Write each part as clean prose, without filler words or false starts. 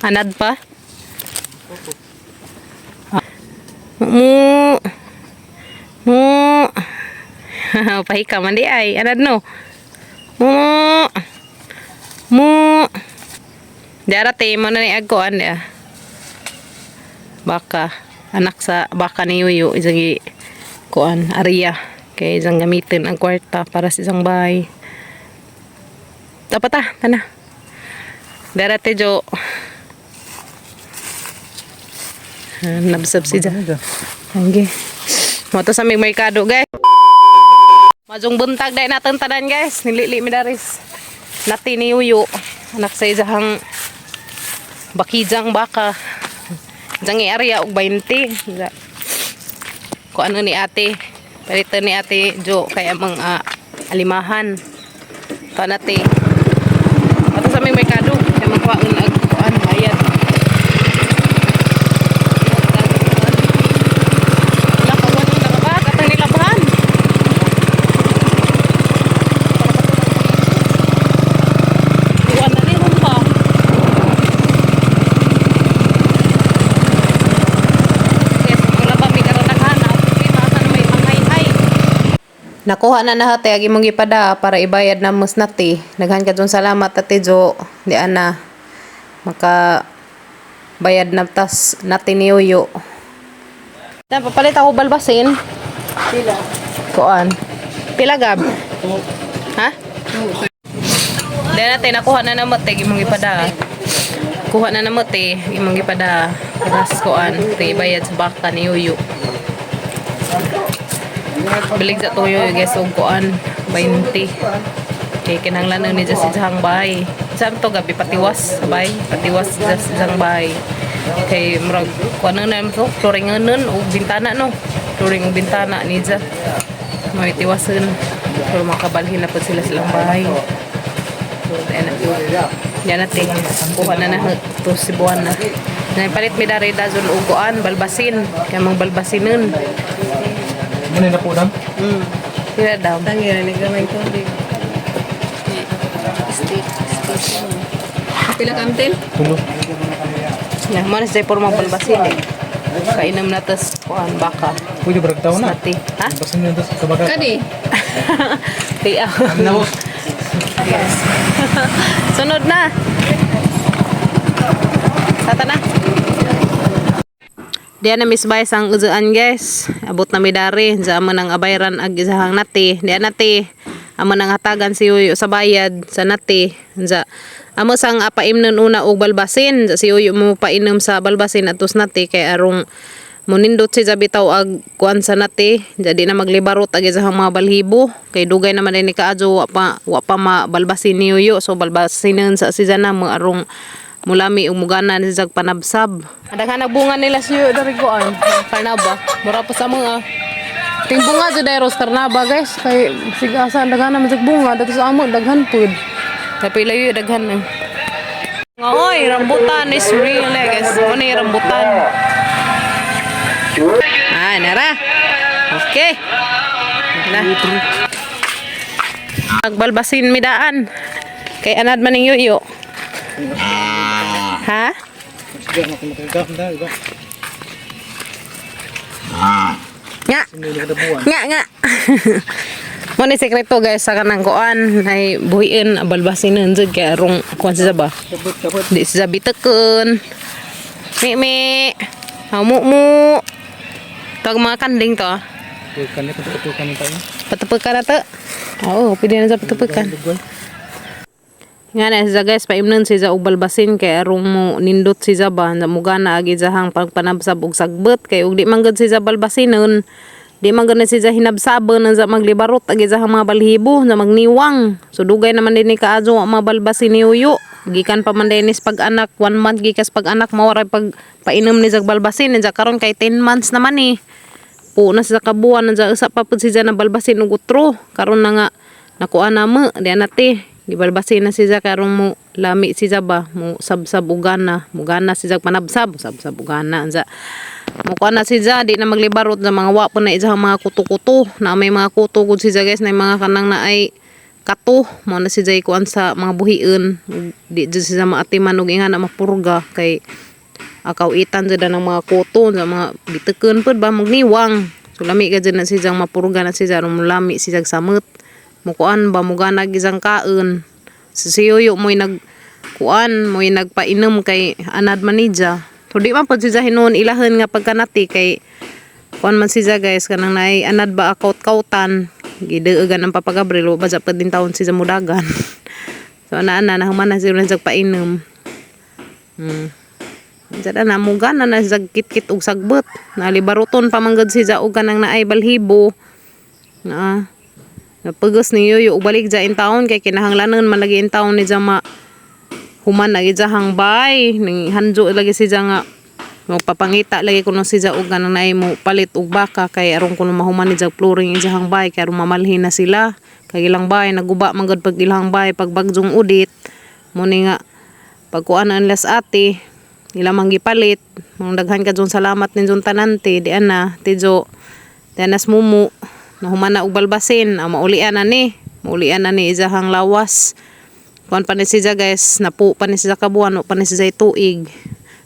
Anad pa? Mu. Mu. Pahika man di ay. Anad no. Mu. Mu. Di ara te mo na ni agkuan di ah. Baka anak sa baka ni Yuyo isang kuan area kay isang gamitin ang kwarta para sa isang bahay. Dapat ah, tana. Dara te Jo. Ah, nabsab si Ja. Angge. Mo to sa may merkado, guys. Majong buntag dahil natin tanan, guys. Nilili mi daris. Nati ni Yuyo. Anak sa isang bakijang baka. Diyan area og 20. Kung ano ni ate. Palitan ni ate Jo kay amang alimahan. To nate. Ato sa may merkado kay magkuhaon og kuan bayad. Wala pa wala nakabat atong nilabahan. Kuan na ni rumba. Yes, wala pa mi karon naghanap. Kita sa may mangayhay. Nakuha na na hate ag imong gipada para ibayad na mas nati. Daghan ka dun salamat, Ate Jo. Di ana maka bayad na tas nati ni Yoyo. Na papalit ako balbasin. Pila. Kuan. Pila gab? Ha? Di natin nakuha na namot eh, imong gipada. Kuha na namot eh, imong gipada. Ras kuan, te bayad sa baka ni Yoyo. Bilig sa tuyo guys og kuan 20. Kay kinahanglan ni sa isang bahay. Saan to gabi patiwas sa bahay, patiwas sa isang bahay. Kay murag kuan na naman to, flooringanon og bintana no. Flooring og bintana ni ja. May tiwasan. Pero makabalhin na po sila silang bahay. So, ayan na. Yan natin. Kuha na na to si Buwan na. Napalit mi dari dazon uguan, balbasin. Kaya mang balbasinun. Muna na po dam. Sila daw. Tangira ni gamay tubig. Stick, stick. Pila kamtin? Tulo. Na, mo na siya pormang balbasin eh. Kainom na tas kuan baka. Pwede ba taon na? Nati. Ha? Basta nyo ito sa kabaga. Kani. Tiya. Ano na, boss? Yes. Sunod na. Tata na. Diyan na Miss Vice ang uzuan, guys. Abot na mi dari. Diyan mo nang abayran ag isahang nati. Diyan nati. Amo nang hatagan si Yuyo sa bayad sa nati. Diyan. Amo sang apaimnon una og balbasin. Diyan si Yuyo mo painom sa balbasin atos nati kay arong munindot si bitaw ag kuan sa nati. Diyan di na maglibarot ag isahang mga balhibo. Kay dugay naman din ni kaadyo wa pa mabalbasin ni Yuyo. So balbasinon sa si na mo arong mulami umugana ni jag panabsab. Daghan ang bunga nila siyo dari goan. Karnaba. Mura pa sa mga ting bunga jud ay ros karnaba, guys. Kay sig asa daghan naman jag bunga dito sa amo daghan pud. Tapi layo daghan na. Nga oy, rambutan is real eh, guys. Mo ni rambutan. Ah, nara. Okay. Na. Agbalbasin midaan. Kay anad man ning yuyo. Ha? Sige, makakagam na. Iba. Nga. Sinuli ka na buwan. Nga nga. Mo ni sekreto, guys, sa kanang kuan ay buhiin balbasinon jud kay arong kuan siya ba. Kabot, kabot. Di siya bitakon. Mi mi. Hamu mu. Tag mga kanding to. Ah. Tukan na, tutukan na tayo. Patupukan na to. Oo, pwede na sa patupukan. Lugol. Nga na siya guys, paimnon siya og balbasin kay arong mo nindot siya ba, na mugana agi siyang pagpanabsab og sagbot kay og di man gud siya balbasinon, di man gud na siya hinabsabon na sa maglibarot agi siyang mga balhibo na magniwang. So dugay naman din ni kaadyo ang mga balbasin ni Uyo. Gikan pa man din is pag-anak, 1 month gikas pag-anak, mawaray pag painom ni jag balbasin, niya karon kay 10 months naman eh. Po na sa kabuan na usa pa pud siya na balbasin og utro karon na nga nakuha na mo di nate gibalbasin na siya karon mo lami siya ba mo sabsab og gana mo gana siya panabsab sabsab og gana ansa mo kuha na siya di na maglibarot sa mga wa po na isa mga kuto-kuto na may mga kuto gud siya, guys, na mga kanang na ay kato mo na si Jay kuan sa mga buhion. Ug di jud siya maatiman og ingana mapurga kay akaw itan jud ng mga kuto sa mga biteken pud ba magniwang. So lami ka jud na siya mapurga na siya aron lami siya samot. Mukuan ba muganag isang kaon. Si Yoyo mo'y nag kuan mo'y nagpainom kay anad manija. So di man pud siya hinuon ilahan nga pagkanati kay kuan man siya guys, kanang naay anad ba akaut-kautan giduugan ang Papa Gabriel, wa ba sa pwedeng taon siya mudagan. So ana ana nahuman na siya na painom. Diyan na mugana na siya kit-kit og sagbot. Nalibaruton pa man gud siya og kanang naay balhibo. Na napugos ni Yoyo og balik dya in taon kay kinahanglanon man lagi in taon ni Jama human lagi dya hang bay ning hanjo lagi siya nga magpapangita lagi kuno siya og kanang naay mo palit og baka kay aron kuno mahuman ni jag flooring iya hang bay kay aron mamalhin na sila kay ilang bay naguba man gud pag ilang bay pag bagjong udit mo ni nga pagkuan ang las ate ila mang gipalit mong daghan ka dyon salamat ninjong tanante di ana tijo di anas mumu nahuman na og balbasin ang maulian na ni isahang lawas. Kuan pa ni siya guys, napu pa ni siya kabuan, wa pa ni siya tuig.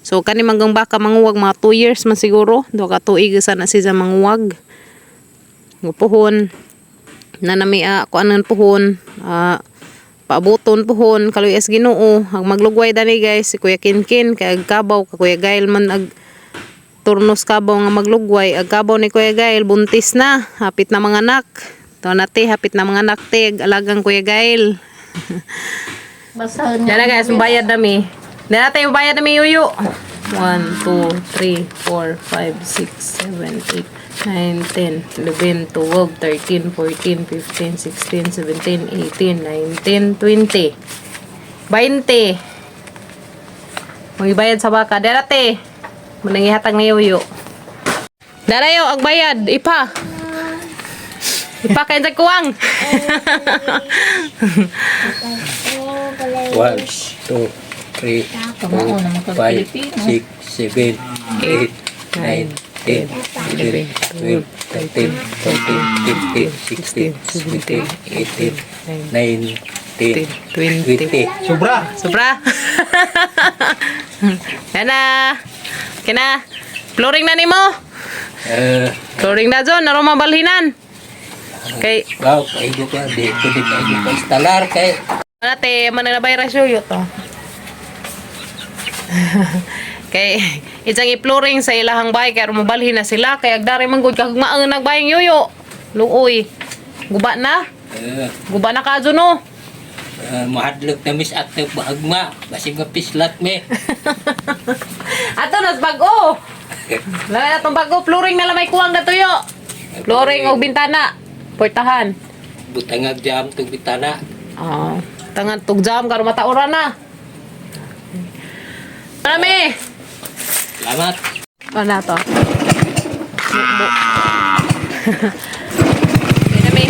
So kani manggang baka manguwag mga 2 years man siguro, do ka tuig sa na siya manguwag. Puhon na nami kuan ang puhon, paabuton puhon kaluy as Ginoo. Ang maglugway dani guys si Kuya Kinkin kay ag kabaw ka Kuya Gail man ag turnos kabaw nga maglugway. Ag kabaw ni Kuya Gail buntis na, hapit na mga anak. To na te, hapit na mga anak te, ag alagang Kuya Gail. Basahan Dala guys, bayad nami. Dala tayo bayad nami yuyo. 1, 2, 3, 4, 5, 6, 7, 8, 9, 10, 11, 12, 13, 14, 15, 16, 17, 18, 19, 20. 20. Magbayad sa baka. Dala te. Manangihatag na yuyo. Dala yo, ang bayad. Ipa. Ipa kay kuwang. 1, 2, 3, 4, 5, 6, 7, 8, 9, 10, 11, 12, 13, 14, 15, 16, 17, 18, 19, 20. 20. Sobra! Sobra. Yan na. Kina. Flooring na nimo. Eh, Flooring na John, naro mabalhinan. Kay wow, kaigo ka, di ko di kaigo ka instalar kay ano te, mananabay rasyo yo to. Kay isang i-flooring sa ilahang bahay kay aron mabalhin na sila kay agdari man gud kag maang nagbayang yoyo. Luoy. Guba na. eh, Guba na ka no. mahadlok na mis at bahagma, basig mapislat me. Ato nas bag-o. Lala na tong bago, flooring na lamay kuwang na tuyo. Flooring og bintana. Portahan. Butangag jam tug bitana. Ah, tangan tugjam karon mataura na. Marami. Salamat. Ano to? Mukbo. Marami.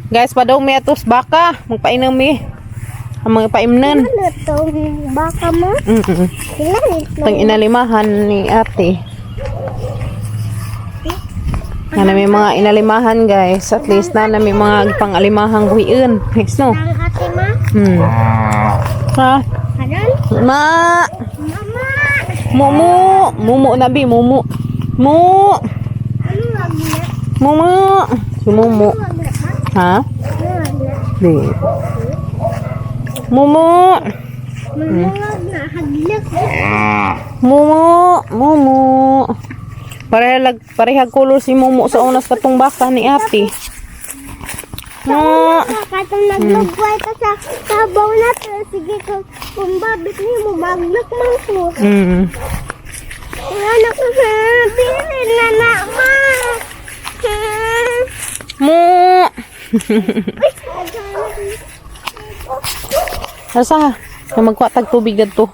Guys, padong mi atos baka, magpainom mi. Ang mga paimnan. Ano tong baka mo? Sila nito. Itong inalimahan ni ate. Na may mga inalimahan guys. At least na may mga pang-alimahang buhiin. Guys, no? Ang ate ma? Ha? Karon? Ma! Mama! Mumu! Mumu na bi, mumu. Mu! Ano wag na? Mumu! Si Mumu. Wag na ka? Ha? Ano wag na? Di. Mumu! Mama wag na. Haglak. Mumu! Mumu! Parehag, parehag color si Mumu sa unas katong baka ni ate. Mu! Katong naglugway ka sa kabaw na to. Sige ko, kung babit ni mo, maglak man ko. Wala na ko sa bilin na na ma. Mu! Asa? Na magkuha tag tubig gadto.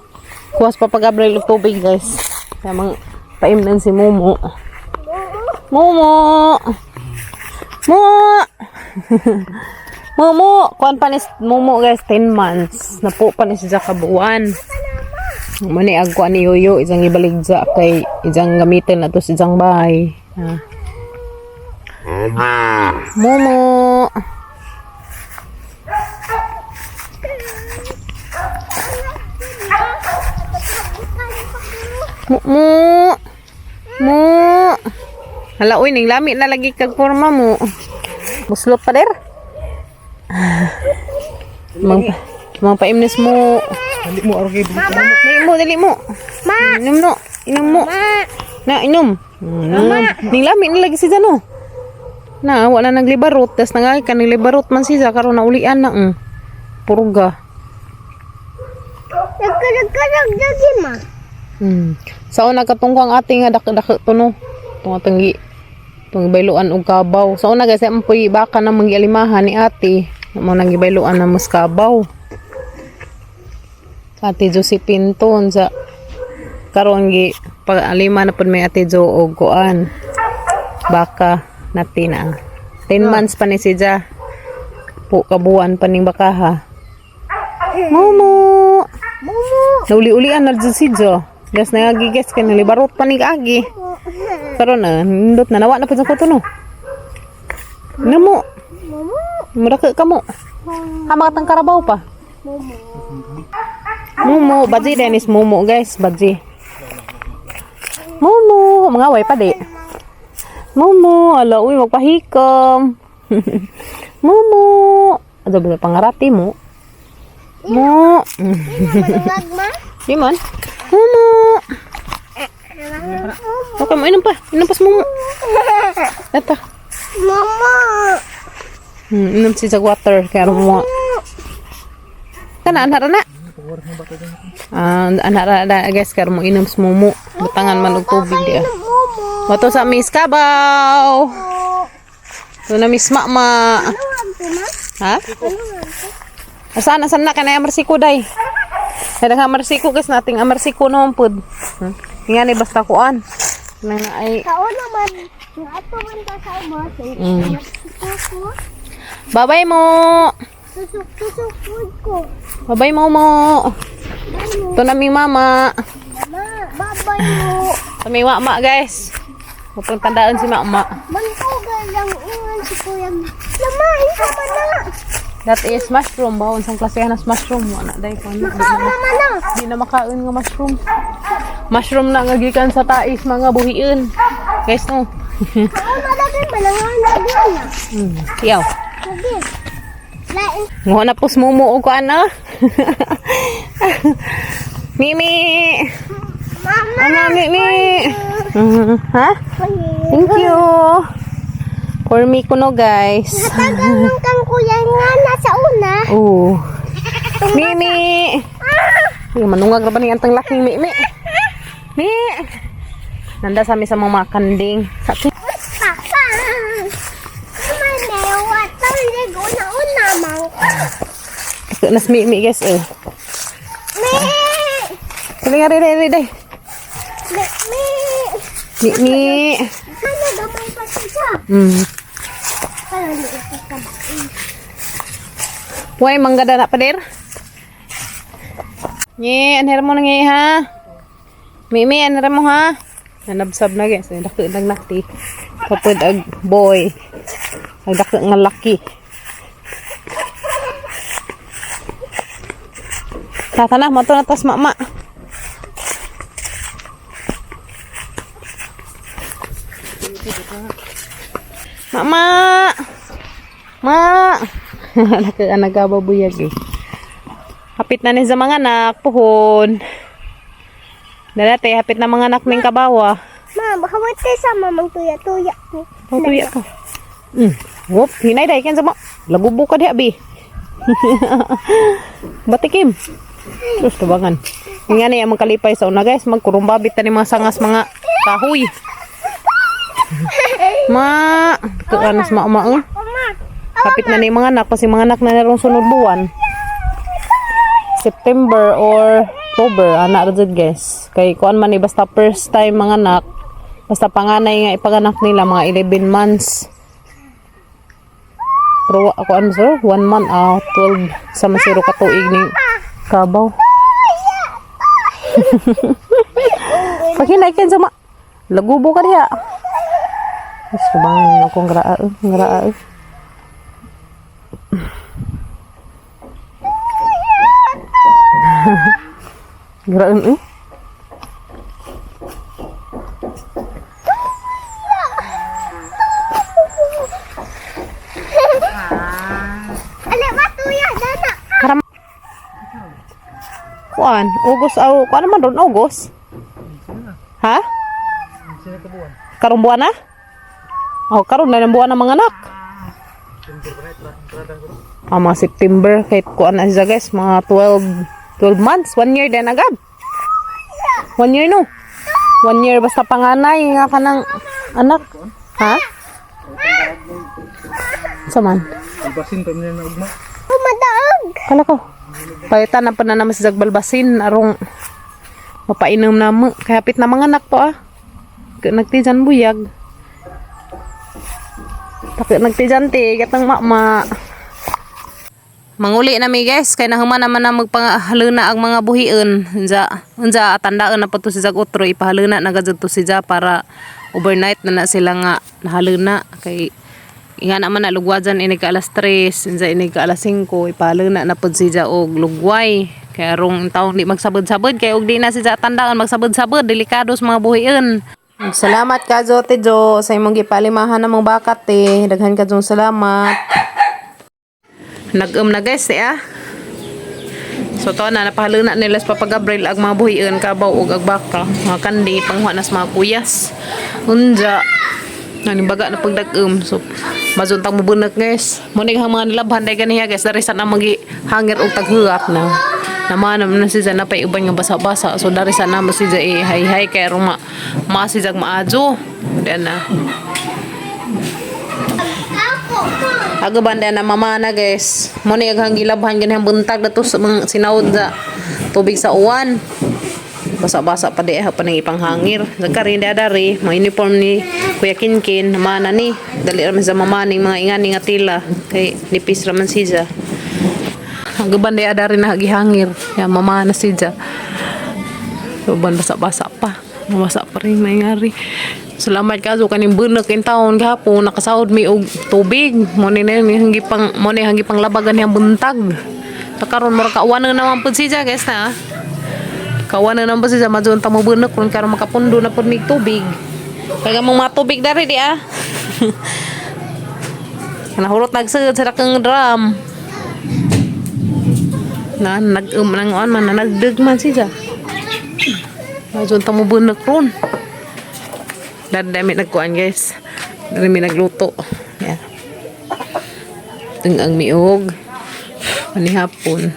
Kuha sa Papa Gabriel og tubig, guys. Kaya mang paimnan si Mumu. Mumu! Mumu! Mumu! Kuan pa ni Mumu, guys, 10 months. Napo pa ni siya kabuan. Mani ag kuan ni Yoyo isang ibaligja kay isang gamitin na to sa isang bahay. Ah. Momo. Mo. Mo. Hala uy ning lami na lagi kag porma mo. Muslot pa der. Mang mang paimnis mo. Dali mo aron kay Dali mo, dali mo. Ma. Inom no. Inom mo. Na, inom. Mama. Ning lami na lagi si Jano. Na, wala naglibarot. Tas nangay ka naglibarot man siya. Karon na ulian na. Purga. Nagkarag-karag lagi ma. Sa una katungko ang ating nga dak-dak to no. Tung atong gi tung gibayloan og kabaw. Sa una kasi ampoy baka na manggialimahan ni ate. Mo nang gibayloan na mas kabaw. Ate Josephine ton sa karon gi pag-alima na pud may ate Jo og kuan. Baka natin na. 10 months pa ni si Ja. Po kabuan pa ning baka ha. Momo. Momo. Nauli-ulian na dyan si Jo. Gas na giges ka nalibarot pa ni agi. Karon na, nindot na nawa na pa sa kuto no. Namo. Momo. Muraka ka mo. Ha makatang karabaw pa. Momo. Momo, badji Dennis Momo guys, badji. Momo, mga way pa di. Momo, ala uy magpahikom. Momo. Ano ba pangarati mo? Mo. Manungag ma. Di man. Momo. Okay mo, inom pa. Inom pa sa momo. Ito. Momo. Inom si sa water. Kaya mo. Kana, anara na. Ah, anara na guys. Kaya mo inom sa momo. Butangan man og tubig di ah. Momo. Wato sa Miss Kabaw. Ito na Miss Mama. Ano ang ma? Ha? Asan, asan na? Kanay amarsiko day. Kaya nga amarsiko guys nating amarsiko naman pud. Nga ni basta kuan. Nang ay Kao naman. Yung ato man ta sa mo. Ko. Babay mo. Susuk susuk ko. Babay mo mo. Bye mo. Ito na mi mama. Mama. Babay mo. Ito mi mama guys. Huwag tandaan si mama. Mantuga lang ingon si Kuya. Lamain ka pa na. That is mushroom. Bawon sang klase na mushroom. Wala day ko. Di Makaon naman na. di na makaon nga mushroom. Mushroom na nga gikan sa tais mga buhiin. Guys no. Kaon na lagi manangan na na. Iyaw. Sige. Lain. Nguha na pos mumo og kuan ah. Mimi. Mama. Ano Mimi? Ha? Thank you. For me kuno guys. Tagal ng kang kuya nga nasa una. Oh. Mimi. Ay, manungag ra ba ni antang laking Mimi? Mi. Nanda sa mi sa mga kanding. Sa Papa. Manewa talig una-una mang. nas Mimi guys eh. Mi. Sige nga re re day. Mi. Mi. Mimi. Ano gamay pa siya? Para liit ka ba? Puay mangga na pader. Nye, anher mo na nga ha. Mimi, anher mo ha. Nanabsab na guys. Dako nagnakti. Kapod ag boy. Ag dako nga laki. Tata na, mato na tas mama. Mama! Ma! Nagababuyag eh. Hapit na ni sa mga anak, puhon. Dalate, hapit na mga anak ning kabawa. Ma, baka sa mamang tuya-tuya ko. Oh, tuya ka. Whoop, hinay dai kan sama. Lagubo ka diha bi. Batikim. Terus tabangan. Nga ni ang kalipay sa una guys, magkurumbabit ta ni mga sangas mga kahoy. Ma, tuanas ma ma. Ma. Kapit na ni mga anak kasi mga anak na narong sunod buwan. September or October ana ra jud guys. Kay kuan man ni basta first time mga anak, basta panganay nga ipanganak nila mga 11 months. Pero ako ano sir, 1 month out 12 sa masiro ka tuig ni kabaw. Paghinay ken sa ma. Lagubo ka diha. Mas bang akong graa graa. Graan eh. Ala ba tuya dana. Karam Kuan, August aw, kuan naman ron August. Ha? Sino ka buwan? Karong buwan na? Oh, karon na ng buwan ng mga anak. Ah, mga September kahit kuan na siya guys, mga 12 months, 1 year din agad. 1 year no. 1 year basta panganay nga kanang anak. Ha? Saman? Albasin pa man na ugma. Pumadaog. Kala ko. Palitan na pa na naman si Zagbalbasin arong mapainom na mo. Kaya hapit na mga anak to ah. Nagtijan buyag. Takit nagtijan ti, katang mama. Manguli na mi guys, kay nahuman naman na magpahaluna ang mga buhion. Unsa, unsa tandaan na pa to si Zag Otro, ipahaluna na gajud to si Ja para overnight na na sila nga nahaluna kay nga naman na lugwajan ini ka alas 3, unsa ini ka alas 5, ipahaluna na pud si Ja og lugway. Kay arong taong di magsabod-sabod kay og di na si Ja tandaan magsabod-sabod, delikado sa mga buhion. Salamat ka Jo, Te Jo, sa imong gipalimahan ng mga bakat te. Daghan ka jong salamat. Nag-um na guys eh ah. So to na napahaluna nila sa Papa Gabriel ang mga buhian kabaw ug ag baka, mga kandi panghuan nas mga kuyas. Unja naning baga na pagdag-um. So mazuntang mubunak guys. Mo ni ang mga nilabhan day ganiya guys dari sa na magi hanger og taghuat na. Naman naman na siya na pay uban nga basa-basa. So dari sa na mo siya eh hay hay kay ruma ma siya maadyo. Diyan na. Ako. Aga banda na mama na guys. Mo ni aghang gilabhan ganihang buntag na to sa mga sinawod sa tubig sa uwan. Basa-basa pa di pa nang ipanghangir. Nagkari di adari, mga uniform ni Kuya Kinkin, mana ni. Dali raman sa mama ning mga ingani nga tila kay nipis raman siya. Aga banda adari na gihangir. Ya mama na siya. Uban basa-basa pa. Mabasa pa rin mayari. Salamat ka so kaning bunak in taon gahapon nakasahod mi og tubig. Mo ni na yun, hanggi pang mo ni hanggi pang labagan niyang buntag. Sa karon mura kauwan na naman pud siya guys na. Kauwan na naman pud siya madyon ta mo bunak kun karon makapundo na pud mig tubig. Kaya mong mga tubig dari di ah. Nahurot nagsugod sa dakong drum. Na nag nang on man na nagdug man siya. Medyo tamo bunak ron. Dami nagkuan guys. Dami nagluto. Yeah. Ang ang miog. Manihapon.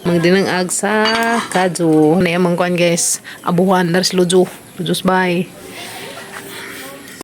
Magdinang ag sa kadyo. Na yung kuan guys. Abuhan daris lujo. Lujos bay.